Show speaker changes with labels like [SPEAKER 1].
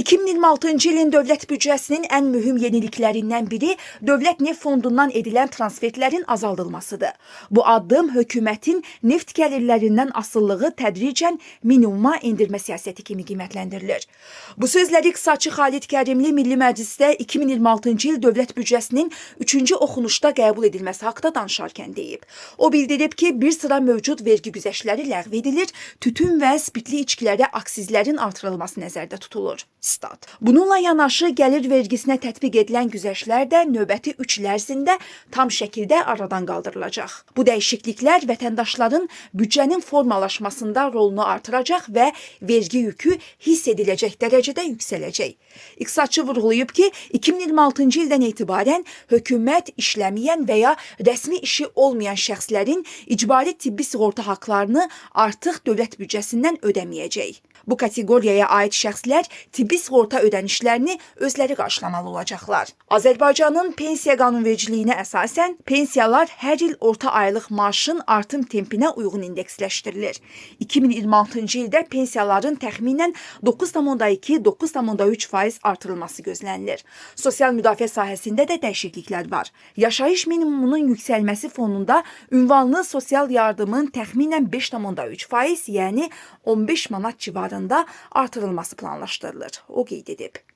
[SPEAKER 1] 2026-cı ilin dövlət büdcəsinin ən mühüm yeniliklərindən biri Dövlət Neft Fondundan edilən transferlərin azaldılmasıdır. Bu addım hökumətin neft gəlirlərindən asılılığı tədricən minimuma endirmə siyasəti kimi qiymətləndirilir. Bu sözləri iqtisadçı Xalid Kərimli Milli Məclisdə 2026-cı il dövlət büdcəsinin 3-cü oxunuşda qəbul edilməsi haqqında danışarkən deyib. O bildirib ki, bir sıra mövcud vergi güzəştləri ləğv edilir, tütün və spirtli içkilərə aksizlərin artırılması nəzərdə tutulur. Stat. Bununla yanaşı gəlir vergisinə tətbiq edilən güzəştlər də növbəti 3 il ərzində tam şəkildə aradan qaldırılacaq. Bu dəyişikliklər vətəndaşların büdcənin formalaşmasında rolunu artıracaq və vergi yükü hiss ediləcək dərəcədə yüksələcək. İqtisadçı vurğulayıb ki, 2026-cı ildən etibarən hökumət işləməyən və ya rəsmi işi olmayan şəxslərin icbari tibbi sığorta haqlarını artıq dövlət büdcəsindən ödəməyəcək. Bu kateqoriyaya aid şəxslər tibbi sığorta ödənişlərini özləri qarşılamalı olacaqlar. Azərbaycanın pensiya qanunvericiliyinə əsasən pensiyalar hər il orta aylıq maaşın artım tempinə uyğun indeksləşdirilir. 2026-cı ildə pensiyaların təxminən 9,2-9,3% artırılması gözlənilir. Sosial müdafiə sahəsində də dəyişikliklər var. Yaşayış minimumunun yüksəlməsi fonunda ünvanlı sosial yardımın təxminən 5,3%, yəni 15 manat civarında artırılması planlaşdırılır. O qeyd edib.